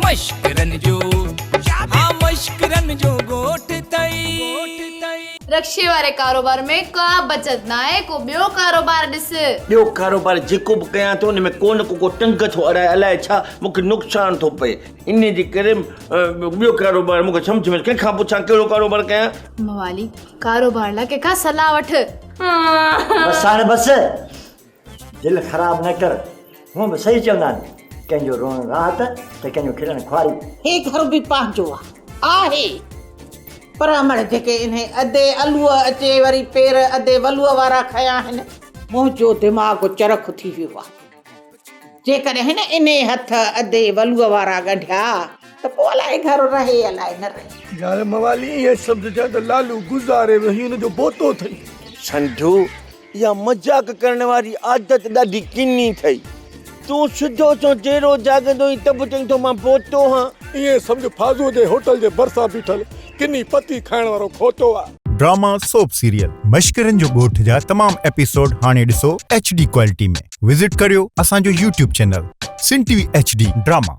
مشڪرن جو ها مشڪرن جو ڳوٺ ٿئي. رڪشي واري ڪاروبار ۾ ڪا بچت ناهي، ڪو ٻيو ڪاروبار ڏس. ٻيو ڪاروبار جيڪو به ڪيان ٿو ان ۾ ڪو نه ڪو ڪو ٽنگ ٿو اڙائي الائي ڇا مون کي نقصان ٿو پئي انهي جي ڪري ٻيو ڪاروبار مون کي سمجهه ۾ ڪنهن کان پڇان ڪهڙو ڪاروبار ڪيان. موالي ڪاروبار لاء ڪنهن کان صلاح وٺ. بس هاڻي بس دل خراب نه ڪر. هونء به صحيح چوندا آهن ڪنهن جو روئڻ راحت ته ڪنهن جو کلڻ خواري. هي گهر به پنهنجو آ آهي پر امڙ جيڪي انهي ادي الوء اچي وري پير ادي ولوء وارا کنيا آهن. منهنجو دماغ چرخ ٿي ويو آ. جيڪڏهن انهي هٿ ادي ولوء وارا ڳنڍيا ته پوء الائي گهر رهي الائي نه رهي. يار موالي ائين سمجهجان ته لالو گذاري ويو هي ان جو بوتو اٿئي. سنڌو اها مذاق ڪرڻ واري عادت ڏاڍي ڪني اٿئي. تون سڌو سنئون جيئرو جاڳندو آهين ته به چئين ٿو مان بوتو هان. ائين سمجهه فاضوء جي هوٽل جي ڀرسان بيٺل ڪني پتي کائڻ وارو کوتو آ. ڊراما سوپ سيريل مشڪرن جو ڳوٺ جا تمام ايپيسوڊ هاڻي ڏسو ايڇ ڊي ڪوالٽي ۾ وزٽ ڪريو اسان جو YouTube channel Sindh T V H D drama.